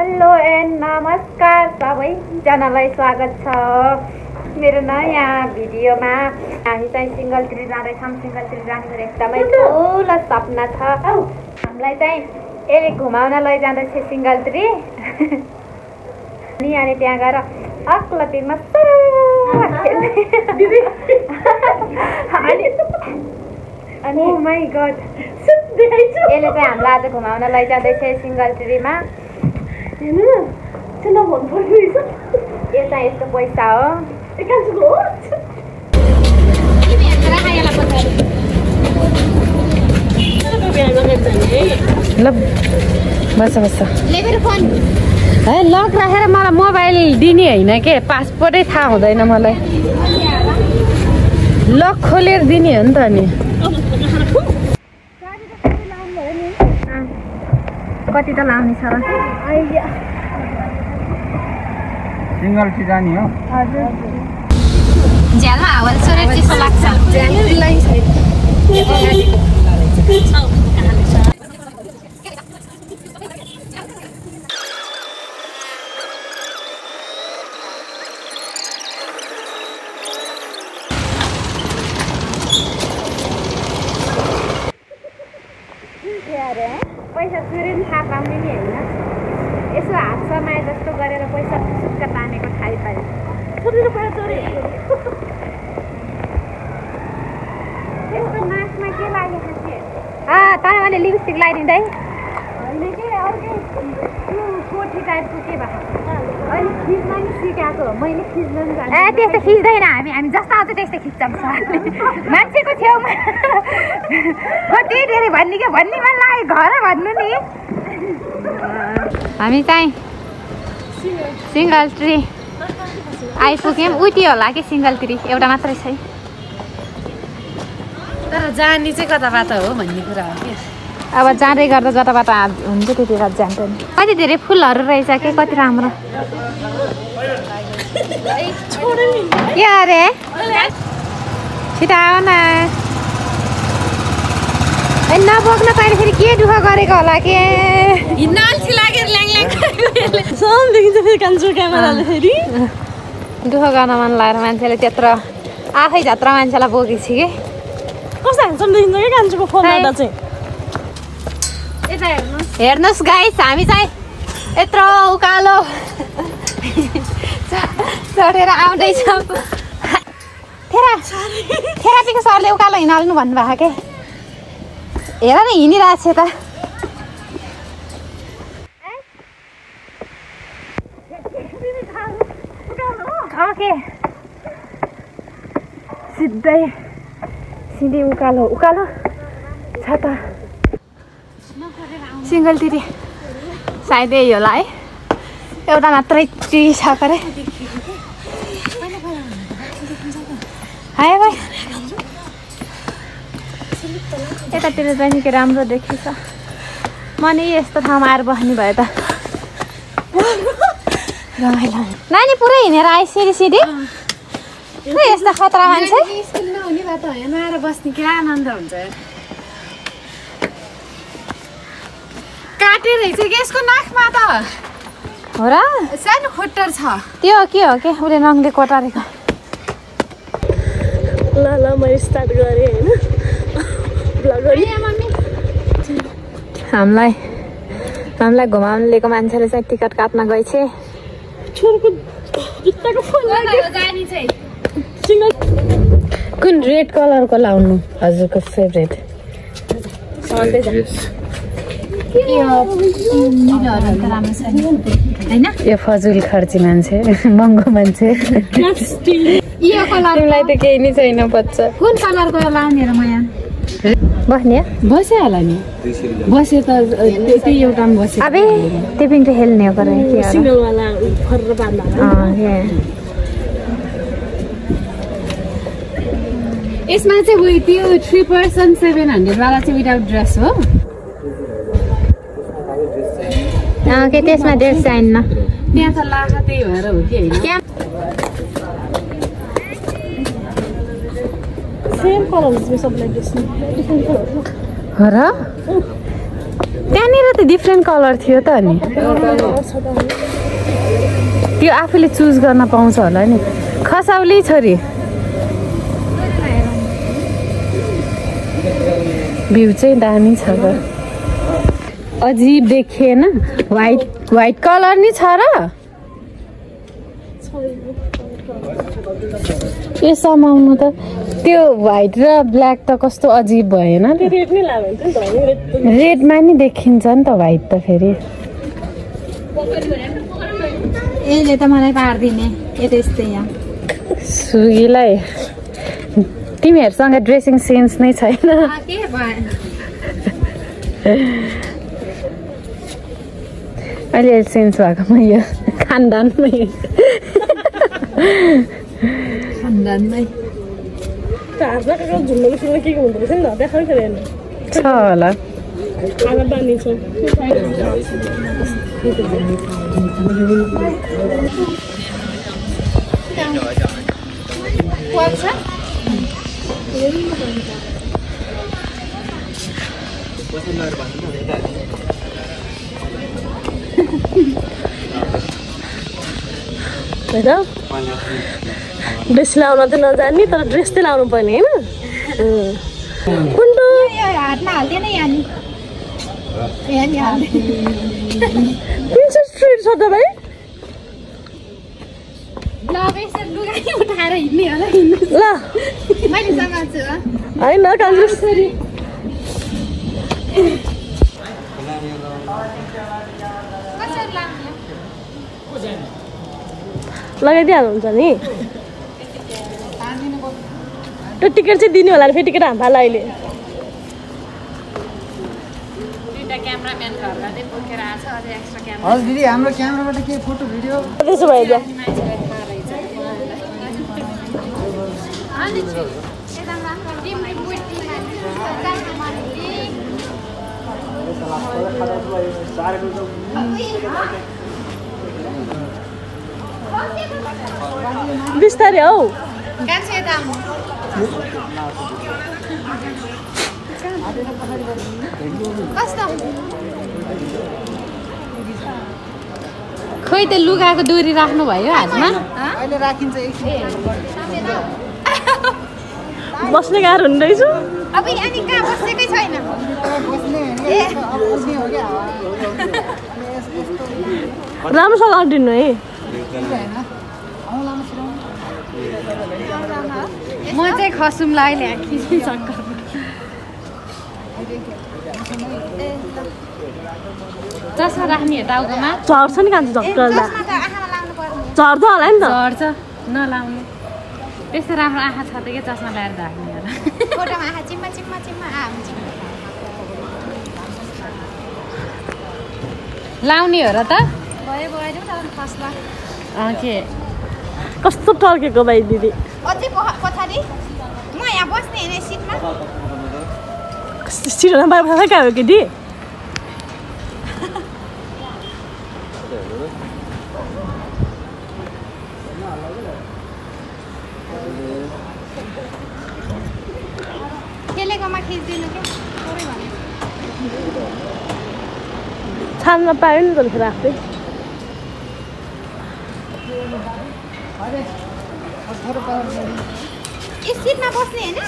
Hello and नमस्कार सबैजनालाई स्वागत छ मेरो नयाँ भिडियोमा। हामी चाहिँ सिंगल ट्री जाँदैछौँ। सिंगल ट्री जाने मेरो एकदमै ठुलो सपना छ। हामीलाई चाहिँ यसले घुमाउन लैजाँदैछ सिंगल ट्री। अनि त्यहाँ गएर अक्लतीमा अनि ओ माई गड यसले चाहिँ हामीलाई आज घुमाउन लैजाँदैछ सिंगल ट्रीमा। यो चाहिँ यस्तो पैसा हो। ल बस बस है लक राखेर मलाई मोबाइल दिने होइन के, पासपोर्टै थाहा हुँदैन मलाई। लक खोलेर दिने हो नि त। नि कति त लाउने छ र? सिंगल ट्री जाने हो। हजुर झ्यालमा हावा छोडेर चिसो लाग्छ। पैसा चुरे पनि थाहा पाउने नि होइन। यसो हात समाए जस्तो गरेर पैसा सुक्का तानेको थाहै पायो। यस्तो नाकमा के लागेको थियो? तपाईँ मैले लिपस्टिक लगाइदिँदै होइन के अर्कै कोठी टाइपको के भएको अहिले खिच्न नि सिकाएको हो मैले। खिच्न नि त्यस्तो खिच्दैन हामी जस्तो आउँछ त्यस्तै खिच्छौँ मान्छेको छेउमा। कति धेरै भन्ने के भन्ने मन लाग्यो घर भन्नु नि। हामी चाहिँ सिंगल ट्री आइपुग्यौँ। उति होला कि सिंगल ट्री एउटा मात्रै छ। तर जाने चाहिँ कताबाट हो भन्ने कुरा हो कि। अब जाँदै गर्दा जताबाट हुन्छ त्यतिखेर जान्छ नि। कति धेरै फुलहरू रहेछ कि कति राम्रो। के अरे छिटो आऊ न। नबोक्न पाइले फेरि के दुःख गरेको होला के। हिँड्न अल्छी लागेर दुःख गर्न मन लागेर मान्छेले त्यत्रो आफै झत्र मान्छेलाई बोकेको छु कि। कस्तो ह्यान्डसम देखिन्छ कि कान्छोको फोनबाट चाहिँ। हेर्नुहोस् गाइस हामी चाहिँ यत्रो उकालो चढेर आउँदैछौँ। थेरापीको सरले उकालो हिँडाल्नु भन्नुभएको के। हेर न हिँडिरहेको छ त। ओके सिधै उकालो छ त। सिंगल ट्री सायद यही होला है। एउटा मात्रै ट्री छ परे। हाय भाइ यतातिर चाहिँ निकै राम्रो देखिन्छ। म नि यस्तो ठाउँमा आएर बस्ने भयो त रमाइलो। नानी पुरै हिँडेर आए सिधी यस्तो खतरा मान्छे नहुने बाटो होइन आएर बस्ने के आनन्द हुन्छ। काटेर रहेछ कि यसको नाकमा त हो र। सानो खोटर छ त्यो के हो के उसले रङले कोटारेको। ल मैले स्टार्ट गरेँ होइन। हामीलाई घुमाउनु लिएको मान्छेले चाहिँ टिकट काट्न गएछ। कुन रेड कलरको लाउनु हजुरको फेभरेट? होइन यो फजुल खर्ची मान्छे महँगो मान्छे। यो कलर तिमीलाई त केही नै छैन बच्चा। कुन कलरको लाउने र म यहाँ बस्ने बस्यो होला नि। बस्यो त त्यही एउटामा बस्यो। अब टिपिङ चाहिँ खेल्ने हो गरे सिङ्गलवाला फर्र बाँध्दा। यसमा चाहिँ उयो त्यो 3 पर्सन 700 वाला चाहिँ विदाउट ड्रेस हो के। त्यसमा ड्रेस चाहिन्न। त्यहाँ त लाखा त्यही भएर हो कि होइन। सेम कलर सबलाई ड्रेस डिफ्रेन्ट कलर हो र। त्यहाँनिर त डिफ्रेन्ट कलर थियो त नि त्यो आफूले चुज गर्न पाउँछ होला नि खसाउली छोरी भ्यू चाहिँ दामी छ त अजीब देखिएन व्हाइट कलर नि छ र यो समाउनु त त्यो व्हाइट र ब्ल्याक त कस्तो अजीब भएन रेडमा नि देखिन्छ नि त व्हाइट त फेरि यसले त मलाई पार्दिने यस्तै यहाँ सुगीलाई तिमीहरूसँग ड्रेसिङ सेन्स नै छैन अहिले सेन्स भएको यो खानदानमै छ होला ड्रेस लाउन त नजान्ने तर ड्रेस चाहिँ लाउनु पर्ने होइन हातमा हाल्दैन प्रिन्सेस ट्रिट छ तपाईँ उठाएर हिँड्ने होला ल मैले समाल्छु होइन कान्छुस लगाइदिइहाल्नुहुन्छ नि त्यो टिकट चाहिँ दिने होला फेरि टिकट हाम्फाला अहिले हजुर दिदी हाम्रो क्यामेराबाट के फोटो भिडियो त्यसो भइदियो बिस्तारै हौ खोइ त लुगाको डोरी राख्नु भयो हातमा अहिले राखिन्छ बस्ने गाह्रो हुने रहेछ अब अनि कहाँ बसेकै छैन राम्रोसँग आउटिनु है म चाहिँ खसुमला अहिले खिच्नु सक्छ चस्मा राख्ने हो टाउकोमा झर्छ नि कान्छ झक्कर झर्छ होला नि त झर्छ नलाउनु त्यस्तो राम्रो आँखा छ त के चस्मा ल्याएर राख्ने होला फोटोमा आँखा चिम्मा चिम्मा चिम्मा लाउने हो र त भयो भयो न फस्ला के कस्तो टर्केको भाइ दिदी अझै पछाडि म यहाँ बस्ने होइन सिटमा सिटमा बाहिर कहाँ हो केटी खेलेकोमा खिचिदिनु के छानमा पायो नि त फेरि आफै सिटमा बस्ने होइन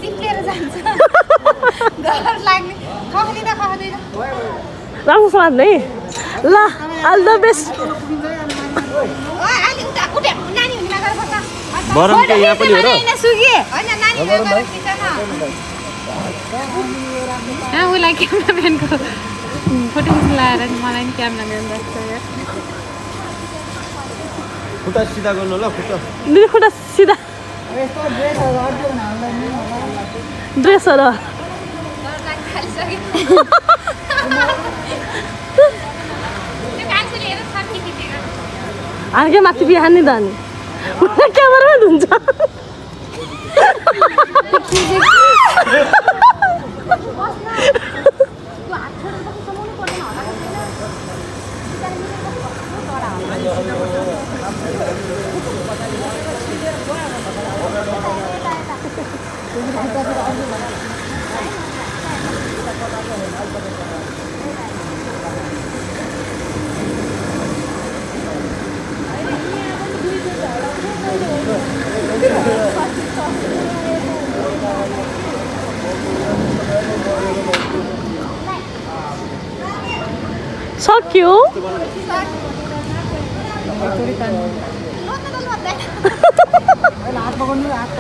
चिप्लेर जान्छ डर लाग्ने खख्दिँदा खख्दिँदा राम्रो समात्नु है ल अल द बेस्ट अलि उता उठ्यो नानी हुनेमा गएर बस्छ बरम के यहाँ पनि हो र सुगे होइन नानी गएर खिच न उसलाई क्यामेराम्यानको फोटो खिच्नु लगाएर मलाई नि क्यामेराम्यान राख्छ यार खुट्टा सिधा गर्नु ल खुट्टा दिदी खुट्टा सिधा ड्रेसहरू हार्के माथि बिहान नि दानी क्यामेरामा धुन्छ सक्यो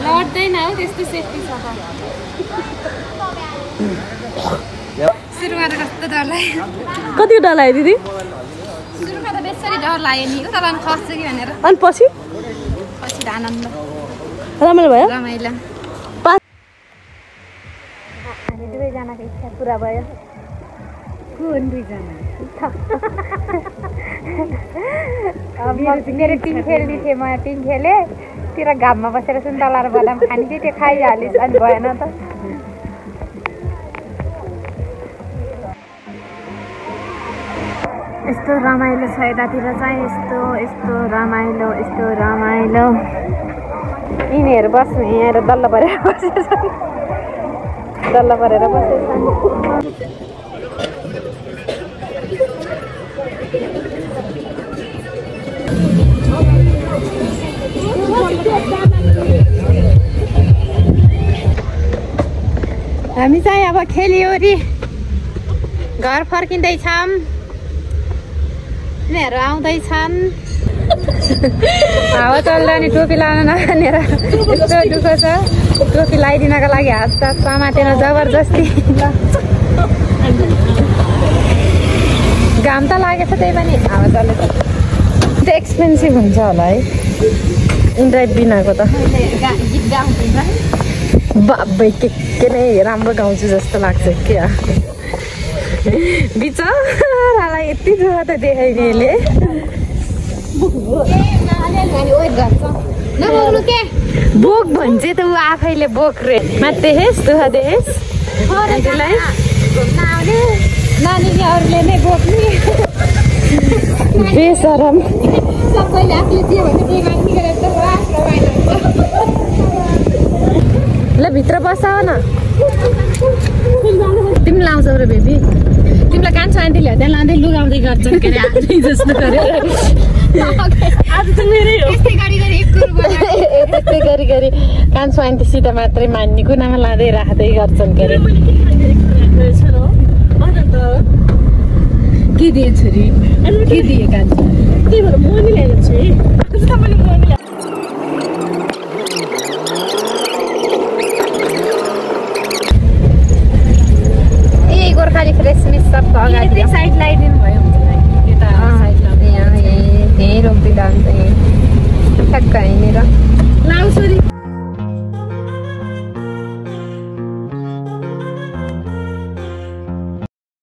लड्दैन हौ त्यस्तो सेफ्टी छ सुरुमा त कस्तो डर लाग्यो कति डर लाग्यो दिदी सुरुमा त बेसरी डर लाग्यो नि उता लानु खस्छ कि भनेर अनि पछि पछि त आनन्द रमाइलो भयो रमाइलो हामी दुवैजनाको इच्छा पुरा भयो कुन दुईजना मेरो टिम खेल्ने थिएँ म टिम खेलेँ तिर घाममा बसेर सुन्तला र बदाम खाने थिएँ त्यो खाइहालिस् अनि भएन त यस्तो रमाइलो छ यतातिर चाहिँ यस्तो रमाइलो यिनीहरू बस्नु यहाँ दल्ल परेर बसेछन् हामी चाहिँ अब खेलिओरी घर फर्किँदैछौँ यिनीहरू आउँदैछन् हावा चल्दा नि टोपी लाउन नखानेर यस्तो दुःख छ टोपी लगाइदिनको लागि हात साथ समातेर जबरजस्ती घाम त लागेछ त्यही पनि हावा चलेछ त्यो एक्सपेन्सिभ हुन्छ होला है इन्ड्राइभ बिनाको त गीत गाउँछ बाबै के नै राम्रो गाउँछु जस्तो लाग्छ क्या बिचरालाई यति दुःख त देखाइदिएले बोक भन्छ त ऊ आफैले बोक रे देखेस् दुःख देखेस् नानीले अरूले नै बोक्ने बेसरम सबैले आफूले जे भने त्यही माथि गरेर त ल भित्र बसाउ न तिमी लाउँछौ रे बेबी तिमीलाई कान्छो आन्टीले त्यहाँ लाँदै लुगाउँदै गर्छन् के अरे आजै जस्तो गरेर आज त मेरै हो त्यस्तै गरी कान्छो आन्टीसित मात्रै मान्ने कुनामा लाँदै राख्दै गर्छन् के अरे के दिए छोरी के दिए कान्छो त्यही भएर मनी ल्याएको छु है तपाईँले मनी गोर्खाली फ्रेसनेस सबको अगाडि साइड लगाइदिनु भयो यता साइड लगाउँदै यहाँ रोकिदिँदा हुन्छ यहीँ ठ्याक्क यहीँनिर